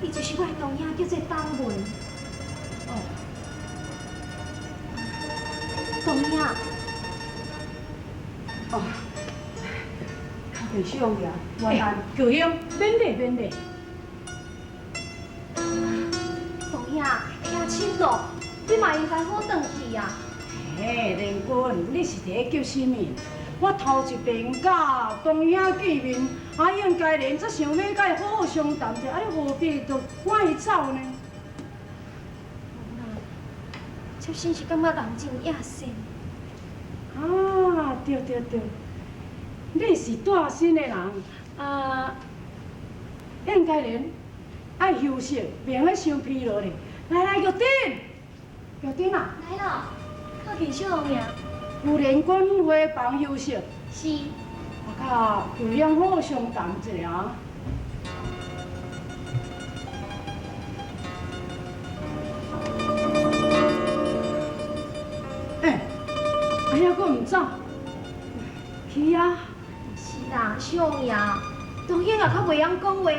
伊就是我的堂兄，叫做方文。哦。堂兄。哦。叩见小王爷，晚安。菊香，免礼免礼。堂兄，听亲咯，你嘛应该好转去啊。嘿，莲君，你是伫咧叫啥物？我头一遍佮堂兄见面，啊，应该连才想欲佮伊好好相谈者，啊，你何必就赶伊走呢？无啦，贴身是感觉人真野性。啊，对对对，你是带新的人，啊，应该连爱休息，袂用伤疲劳咧。来来，玉珍，玉珍啊，来咯，叩见小王爷。有莲君回房休息。是。我佮菊香好好相谈一下啊。欸，啊犹阁毋走？去啊！是啦，小王爷，堂兄也较袂晓讲话，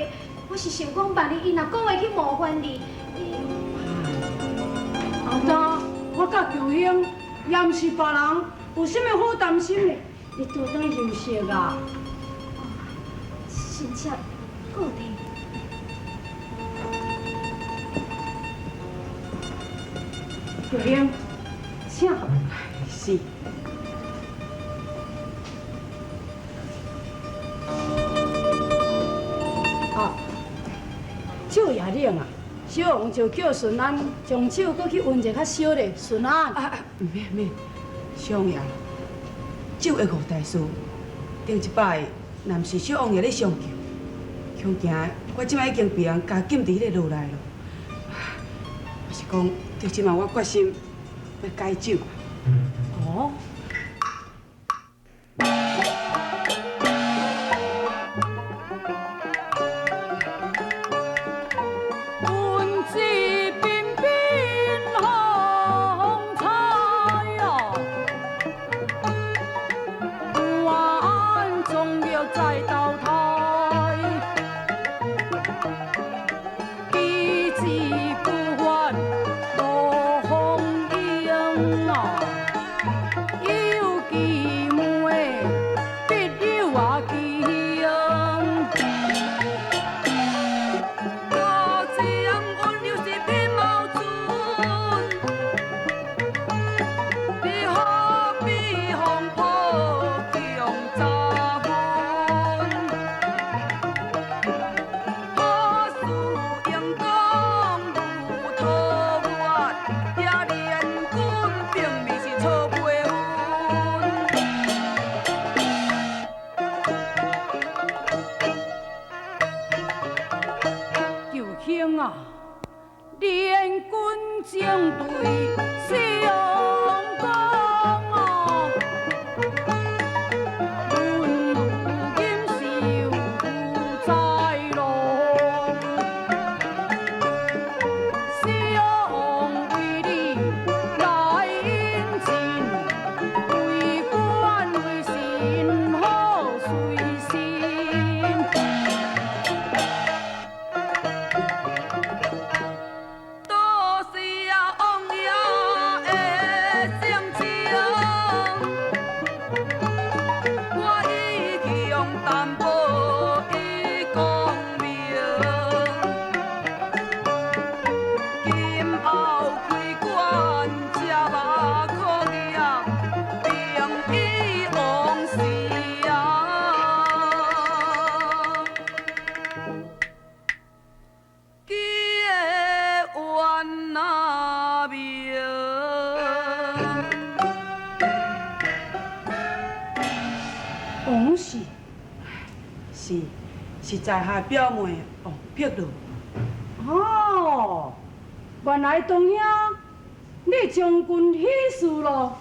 我是想讲万一伊若讲话去冒犯你，伊…… 后当我佮菊香也毋是别人，有啥物好担心的？你倒转去休息啊！臣妾告退。菊香，请。是。啊，酒也冷啊，小王就叫顺安将酒阁去温者较烧咧。顺安。啊，毋免毋免，小王爷，酒会误大事。顶一摆，若毋是小王爷咧相救，恐惊我这摆已经被人監禁伫彼个牢内咯。我是讲，对这摆我决心欲解酒。哦。是在下表妹王碧露。哦，原来堂兄你将军喜事咯！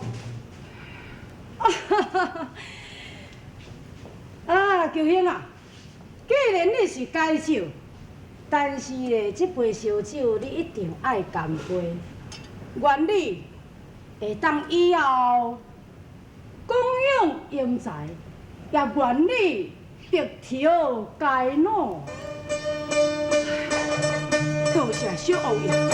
啊，菊香啊，既然你是解酒，但是咧，这杯烧酒你一定爱干杯。愿你会当以后广养英才，也愿你德佻佳脑。小王爺上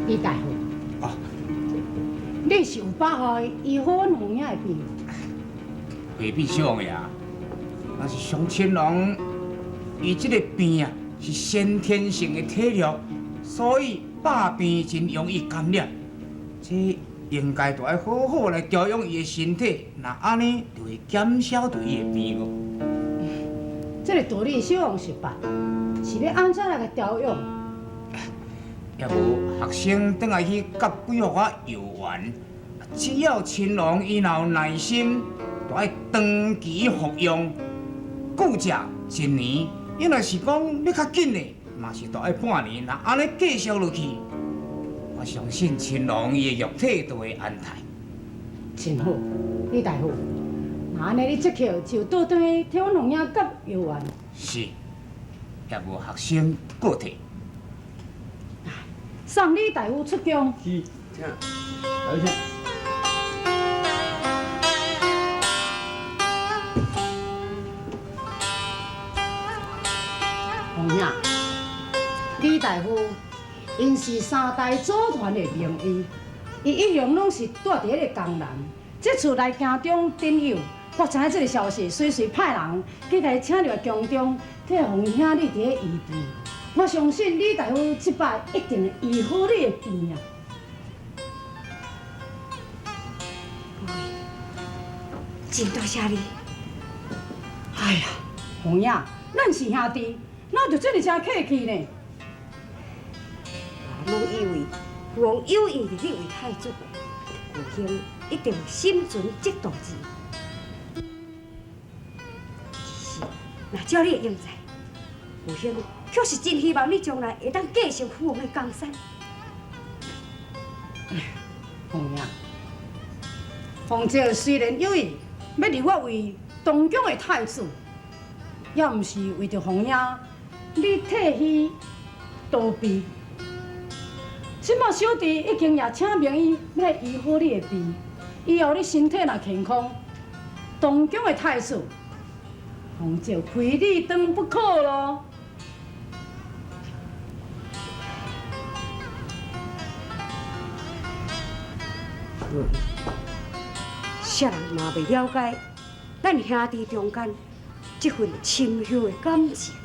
李大夫，哦，你是有把握醫好阮鳳影的病？回禀小王爺，若是上親人，伊這個病啊是先天性的體弱，所以百病真容易感染。這應該就愛好好來調養伊的身體，若按呢就會減少對伊的病咯。這個道理小王是捌，是欲按怎來共調養？也無學生轉來去佮幾號仔藥丸，只要親王伊若有耐心，就愛長期服用，久食一年。伊若是講欲較緊的，嘛是著愛半年。若按呢繼續落去，我相信親王伊的肉體就會安泰。真好，李大夫，若按呢你即刻就倒轉去替阮鳳影佮藥丸。是，也無學生告退。送李大夫出宮。是，請。來請。鳳影，李大夫，𪜶是三大組團的名醫，伊一向攏是蹛佇彼个江南，這次來京中診藥，我知影這个消息，隨時派人去共伊請入來宮中，替鳳兄你佇咧醫治。我相信李大夫這擺一定會醫好你的病啊！真多謝你。哎呀，鳳影，咱是兄弟，哪就這麼誠客氣呢？我攏以為父王有意立你為太子，父兄一定心存嫉妒之。其實，若照你的英才，父兄確實真希望你將來會當繼承父王的江山。鳳影，鳳姐雖然有意欲立我為東宮的太子，也毋是為著鳳影你退去逃避。這馬小弟已經也請名醫欲來醫好你的病，以後你身體若健康，東宮的太子，鳳姐非你當不可囉。啥人嘛袂了解咱兄弟中間這份深厚的感情。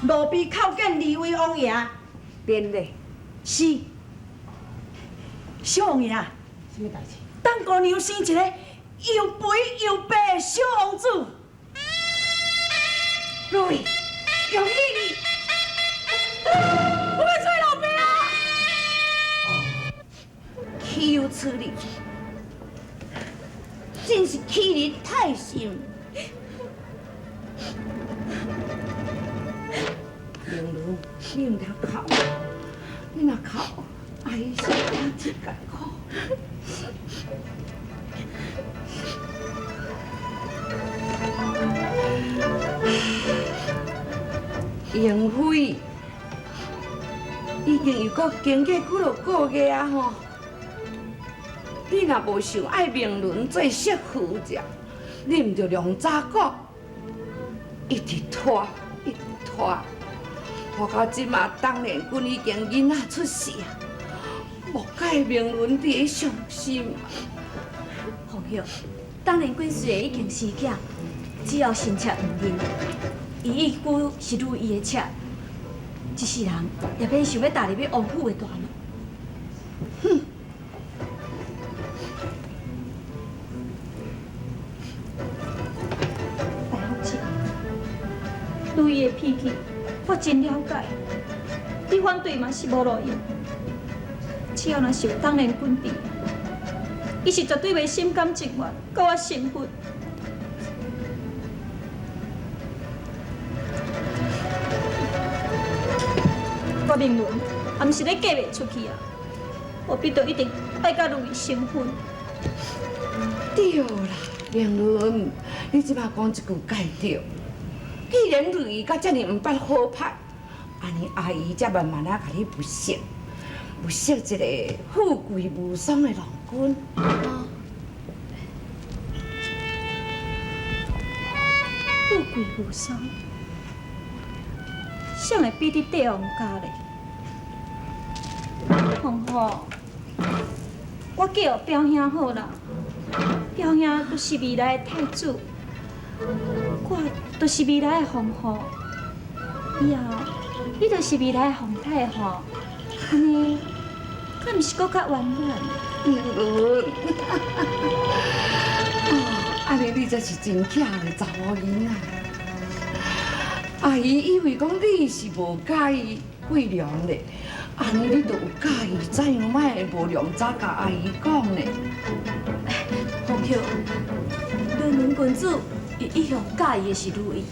路邊叩見二位王爺，便禮。是，小王爺，啥物代誌？等姑娘生一个又肥又白的小王子。如意，恭喜你！我欲做老爸啊！岂有此理！真是欺人太甚！明伦，你毋通哭，你若哭，阿姨心肝真艰苦。英辉已经又阁经过几落个月啊吼，你若无想爱明伦做媳妇者，你毋著量早讲，一直拖，一直拖，拖到这马，当年君已经囡仔出世啊，莫怪明伦伫咧伤心。凤玉，当年君虽然已经生囝，只要心切毋认，伊已久是如意的妾，这世人也免想欲踏入去王府的大门。哼！大福姐，如意的脾气我真了解，你反对嘛是无路用。只要若是有当年君伫，伊是绝对袂心甘情愿佮我成婚。我明伦也毋是咧嫁袂出去啊，我必定一定爱佮如意成婚。对啦，明伦，你这摆讲这句盖对。既然如意佮遮尔毋捌好拍，按呢阿姨才慢慢仔共你物色，物色一个富贵无双的郎君。富贵无双，谁会比得帝王家咧？凤虎，我叫表兄好啦，表兄就是未来的太子，我就是未来的凤后，以后你就是未来的皇太后，按呢，敢毋是阁较圆满？明伦，哦，按呢你才是真巧的查某囡仔。阿姨以为讲你是无佮意桂良咧，按呢你就有佮意，怎样莫会无良早共阿姨讲咧？凤玉，伦伦公子伊一向佮意的是如意，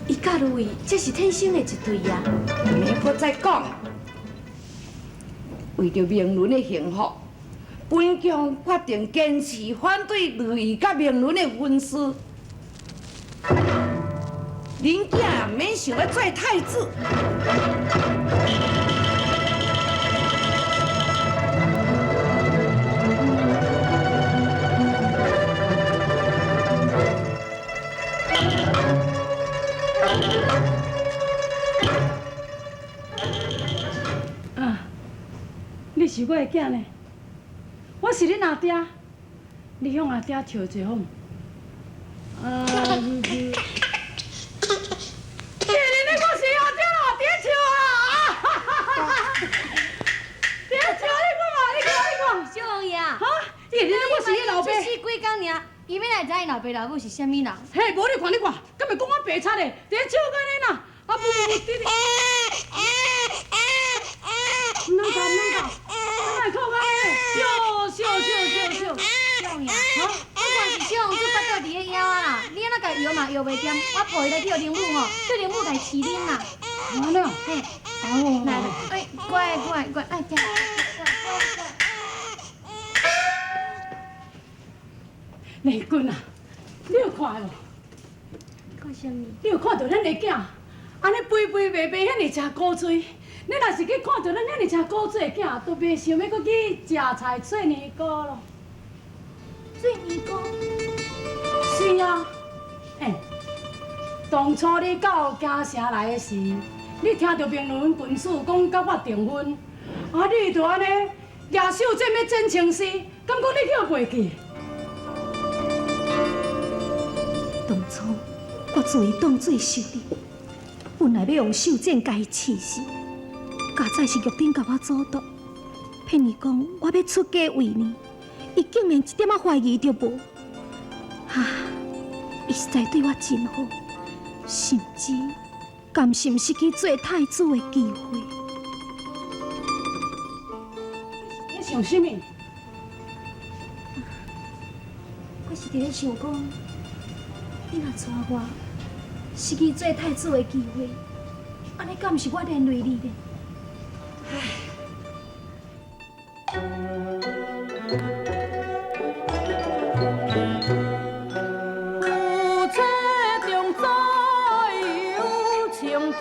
伊佮如意，这是天生的一对啊。毋免阁再讲，为著明伦的幸福，本宫决定坚持反对如意佮明伦的婚事。恁囝毋免想欲做太子。啊，你是我的囝呢，我是恁阿爹，你向阿爹笑一下好毋？啊，你我是阿爹啦，伫咧笑啊！伫咧笑，你看嘛，你看，你看。小王爷，哈，伊认得我是伊老爸。出世几工尔，伊欲来知𪜶老爸老母是啥物人？嘿，无你看，你看，敢会讲我白贼咧？伫咧笑按呢啦，啊不不不，弟弟。毋通哭，毋通哭，哪会哭按呢？笑笑笑笑笑。小王爷，不管是小王子腹肚伫咧枵啊啦，你按怎共伊摇嘛摇袂恬，我抱伊来去予灵母吼，叫灵母共伊饲奶啦。按呢？嘿，来来，哎，乖乖乖，哎，听。丽君啊，你有看无？看啥物？你有看著咱的囝，按呢肥肥白白，遐尔正古锥。你若是去看著咱遐尔正古锥的囝，都袂想欲阁去食菜做年糕咯。做年糕？是啊，欸，当初你到京城来的时，你听著明伦郡主讲佮我订婚，啊，你就按呢举手剑欲剪青丝，敢讲你去予袂记？当初我将伊当做仇人，本来欲用手剪共伊刺死，佳哉是玉珍共我阻挡，骗伊讲我欲出家为尼，伊竟然一点仔怀疑都无。啊，伊实在对我真好，甚至甘心失去做太子的机会。你想啥物？我是佇咧想講，你若娶我，失去做太子的機會，按呢敢毋是我連累你咧？唉。夫妻中怎有情天？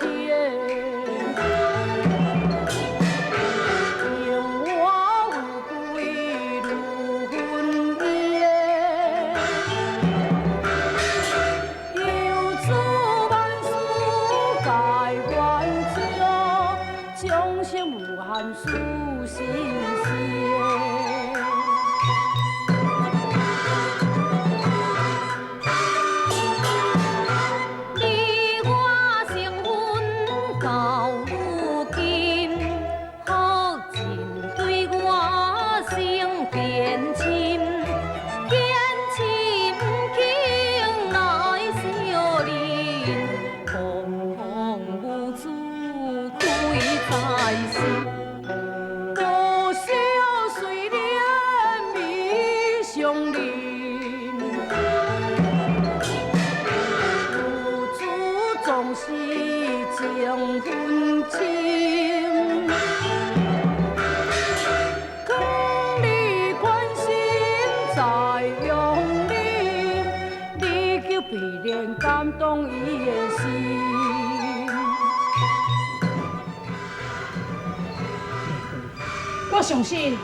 我相信，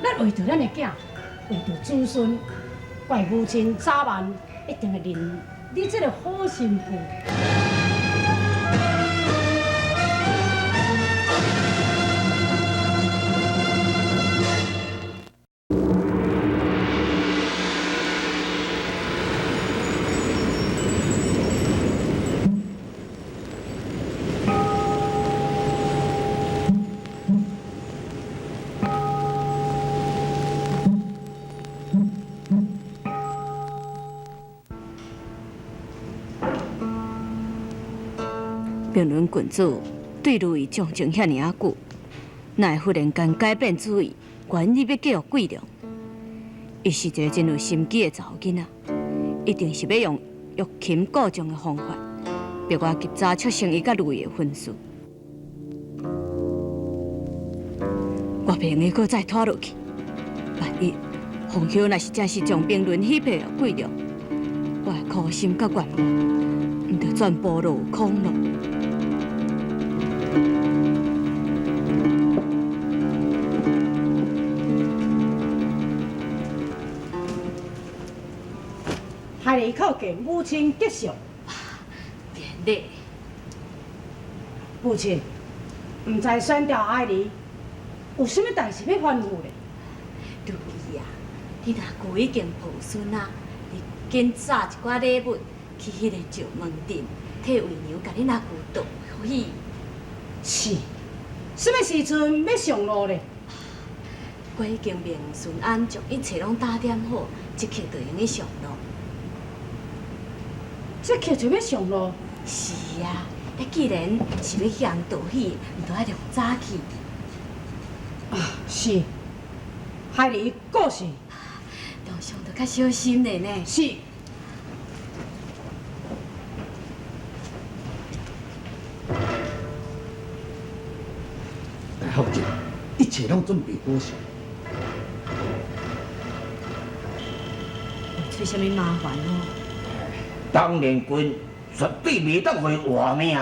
咱為著咱的囝，為著子孫，我的母親早晚一定會認你這個好媳婦。明倫郡主對如意鍾情遐爾仔久，哪會忽然間改變主意，願意欲嫁予桂良？伊是一个真有心機的查某囡仔，一定是欲用欲擒故縱的方法，逼我及早促成伊佮如意的婚事。我袂用得閣再拖落去，萬一鳳秀若是真是將明倫許配予桂良，我的苦心佮願望，毋就全部落空囉。孩兒叩見母親吉祥。免禮。母親，毋知選調孩兒有啥物代誌欲吩咐咧？如意啊，你阿舅已經抱孫啊，你緊紮一寡禮物去彼个石門鎮，替為娘共恁阿舅道喜。是，啥物時陣欲上路咧？我已經命順安將一切攏打點好，即刻就會用得上路。即刻就欲上路？是啊，既然是欲去人道喜，毋著愛量早去。啊，是，孩兒過是。當上著較小心咧呢。是。大福姐，一切攏準備妥當。有出啥物麻煩哦？當年軍絕對袂當予伊活命。